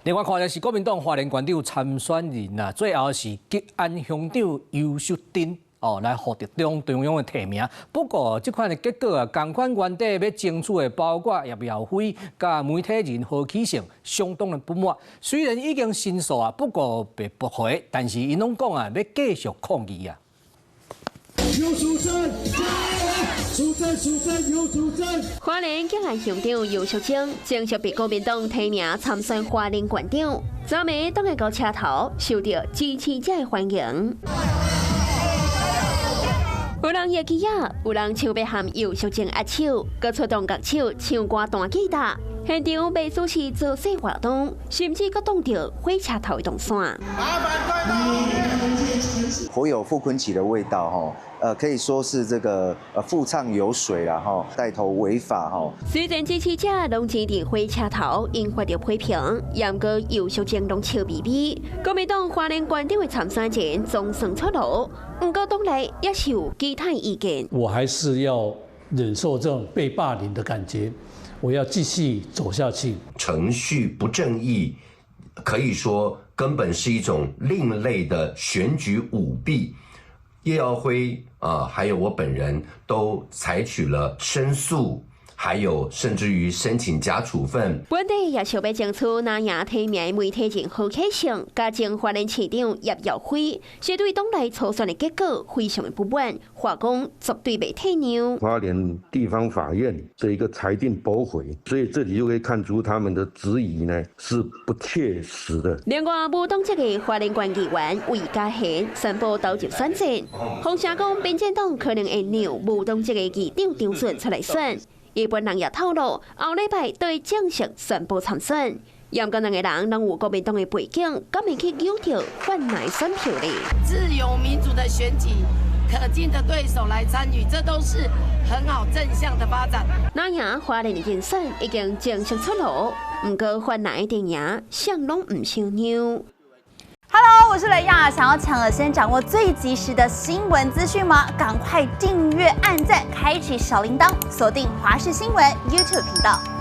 另外看的是國民黨花蓮縣長參選人啊，最後是吉安鄉長游淑媜哦，來獲得黨中央的提名。不過這款的結果啊，仝款原底欲爭取的，包括葉耀輝佮媒體人何啟成，相當的不滿。雖然已經申訴啊，不過被駁回，但是𪜶攏講啊，欲繼續抗議啊。游淑媜，淑媜，淑媜，游淑媜。花蓮吉安鄉長游淑媜正式被國民黨提名參選花蓮縣長，昨暝當下到車頭受到支持者的歡迎。有人搖旗仔，有人搶欲和游淑媜握手，閣出動樂手唱歌彈吉他，現場袂輸是造勢活動，甚至閣擋著火車頭的動線。頗有傅崐萁的味道吼，可以說是這個傅唱有水啦吼，帶頭違法吼。雖然支持者攏擠佇火車頭，引發著批評，毋過游淑媜攏笑眯眯。國民黨花蓮縣長的參選人總算出爐，毋過黨內也是有其他意見。我還是要忍受這種被霸凌的感覺，我要繼續走下去。程序不正義，可以說根本是一種另類的選舉舞弊。葉耀輝啊，還有我本人都採取了申訴，還有甚至於申請假處分。本地也想欲爭取藍營提名媒體人何啟成，佮前花蓮市長葉耀輝，是對黨內初選的結果非常的不滿，話講絕對袂退讓。花蓮地方法院這一個裁定駁回，所以這裡就可以看出他們的質疑呢是不切實的。另外，無黨籍的花蓮縣議員魏家賢宣布投入選戰，風聲講民進黨可能會讓無黨籍的議長張俊出來選。伊本人也透露，後禮拜會正式宣布參選。毋過兩个人攏有國民黨的背景，敢會去誘著泛藍選票咧？自由民主的選舉，可敬的對手來參與，這都是很好正向的發展。藍營花蓮的人選已經正式出爐，毋過泛藍陣營啥攏毋想讓。 Hello，我是雷亞，想要搶先掌握最及時的新聞資訊嗎？趕快訂閱、按讚、開啟小鈴鐺，鎖定華視新聞 YouTube 頻道。